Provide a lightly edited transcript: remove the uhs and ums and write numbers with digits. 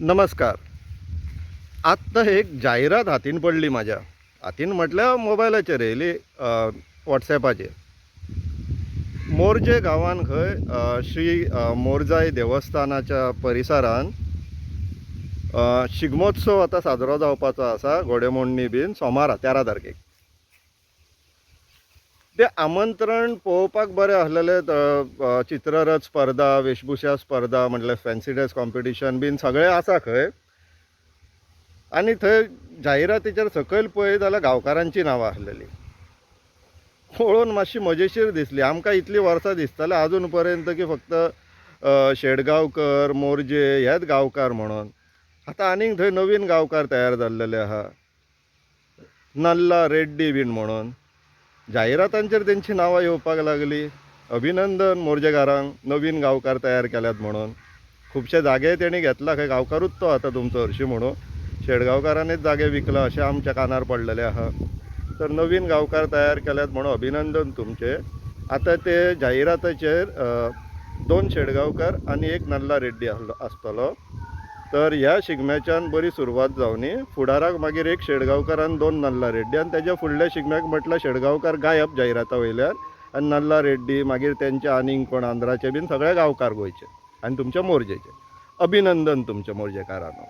नमस्कार. आत्तां एक जायरात हातीन पडली म्हाज्या हातीन, म्हटल्यार मोबायलाचेर येयली, वॉट्सॅपाचेर. मोरजे गांवान खंय श्री मोरजाई देवस्थानाच्या परिसरान शिगमोत्सव आतां साजरो जावपाचो आसा, घोडेमोडणी बीन, सोमारा 13 तारखेक. तें आमंत्रण पळोवपाक बरें आसलेलें. चित्ररथ स्पर्धा, वेशभूषा स्पर्धा, म्हटल्यार फॅन्सी ड्रेस कॉम्पिटिशन बीन सगळें आसा खंय. आनी थंय जाहिरातीचेर सकयल पळयत जाल्यार गांवकारांचीं नांवां आसलेलीं. पळोवन मातशी मजेशीर दिसली. आमकां इतलीं वर्सां दिसतालें आजून पर्यंत की फक्त शेटगांवकर, मोरजे हेच गांवकार म्हणून. आतां आनीक थंय नवीन गांवकार तयार जाल्लेले आहा, नल्ला रेड्डी बीन म्हणून. जाहिरातांचेर तेंची नांवां येवपाक लागली. अभिनंदन मोरजेकारांक, नवीन गांवकार तयार केल्यात म्हणून. खुबशे जागे तेणी घेतला खंय, गांवकारूच तो आतां तुमचो हरशीं म्हणून. शेटगांवकारांनीच जागे विकला अशें आमच्या कानार पडलेलें आहा. तर नवीन गांवकार तयार केल्यात म्हणून अभिनंदन तुमचें. आतां ते जाहिराताचेर 2 शेटगांवकार आनी 1 नल्ला रेड्डी आसतलो. तर ह्या शिगम्याच्यान बरी सुरवात जावनी. फुडाराक मागीर 1 शेटगांवकार आनी 2 नल्ला रेड्डी, आनी तेज्या फुडल्या शिगम्याक म्हटल्यार शेटगांवकार गायब जाहिराता वयल्यान आनी नल्ला रेड्डी, मागीर तेंचे आनीक कोण आंध्राचे बीन, सगळे गांवकार गोंयचे आनी तुमच्या मोरजेचे. अभिनंदन तुमच्या मोरजेकारांनो.